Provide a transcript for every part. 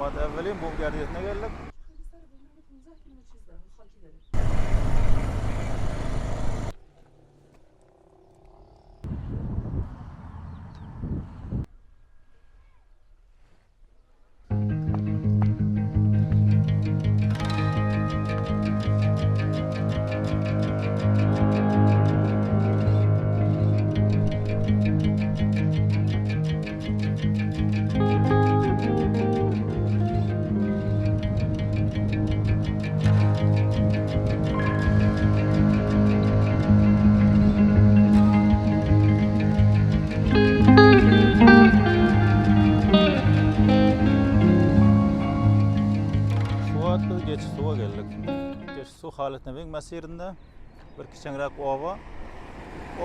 Şumat äwwelin bum gerdesine geldik. Şu wagt biz geçi suwa geldik. Geçi suw Halytnebiň mesirinde bir kiçeňräk oba.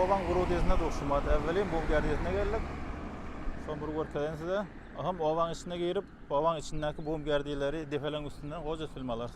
Obaň gurudesine duşmat äwwelin bu gerdesine geldik. Şony bir görkezeýin size. Aham obaň içine girip, obaň içindäki bum gerdileri depeleň üstünden goja film alarys.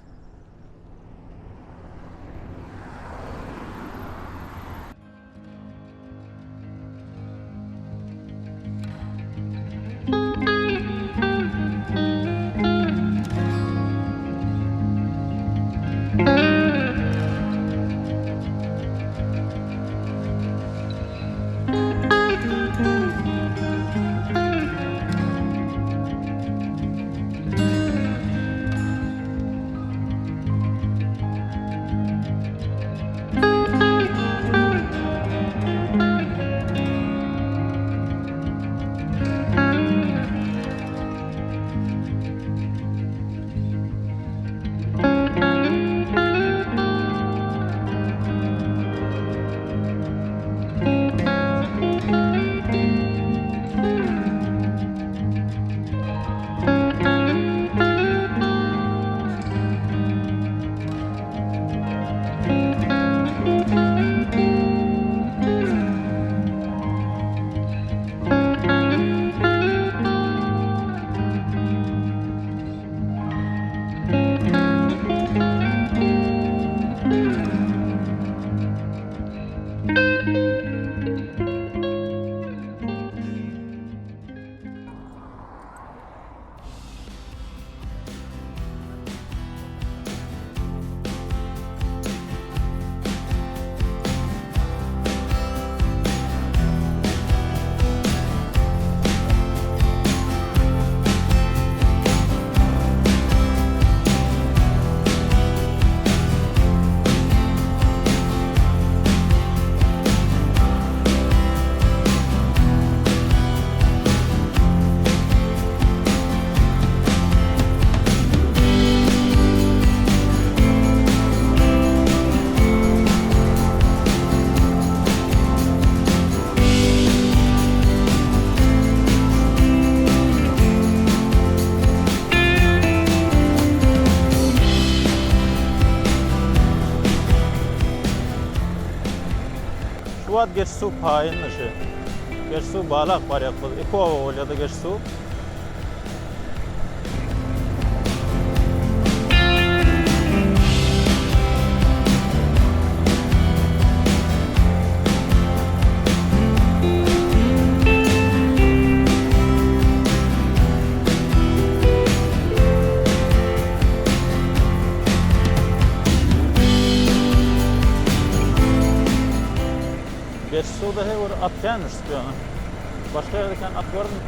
Şu wagt geçi suw paýyndy şu. Geçi suw balak barýak biz. Iki oba bolýar-da geçi suw. Geçi suwda he bir at känmiş ýöne. Başga ýerde kän at gördüm.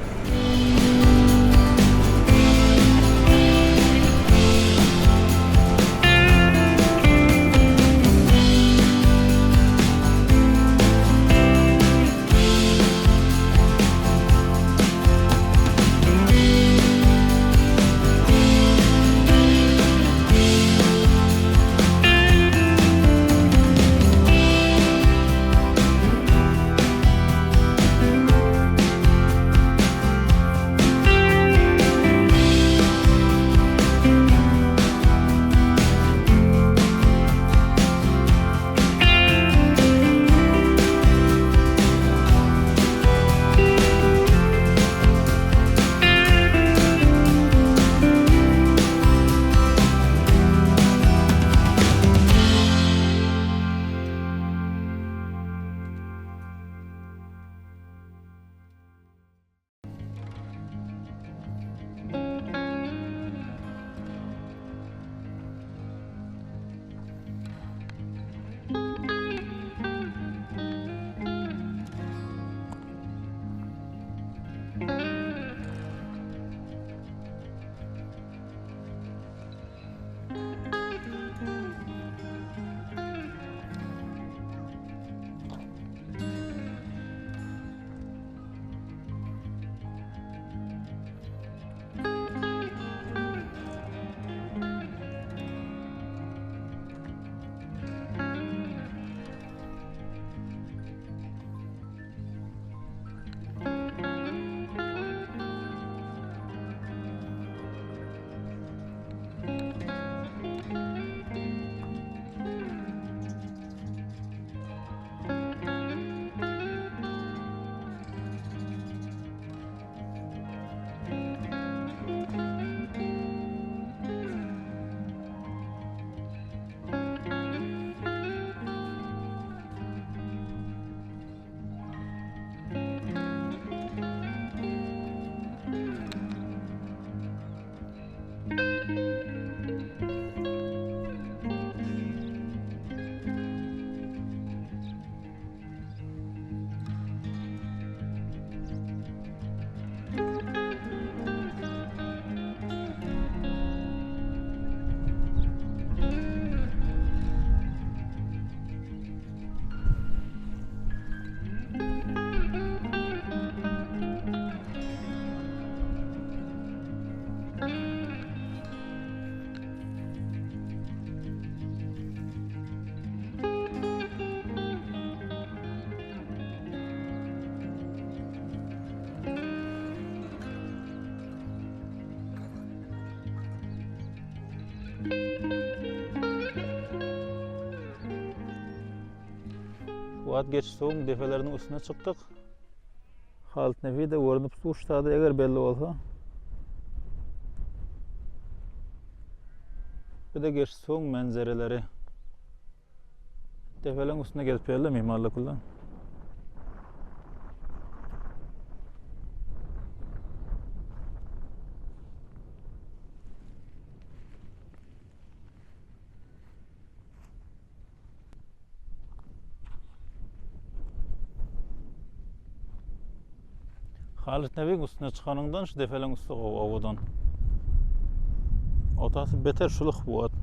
Wagt geçdi suwuň depeleriniň üstüne çykdyk. Halyt Nebi-de görnüp suw ştada eger belli bolsa. Bu da geçdi suwuň menzereleri. Depeleň üstüne gezip ýörler myhmanlar bilen. Halyt Nebiň üstüne çykanyňdan şu depeleň üsti gowy owadan. Otasy beter şulyk bu wagt.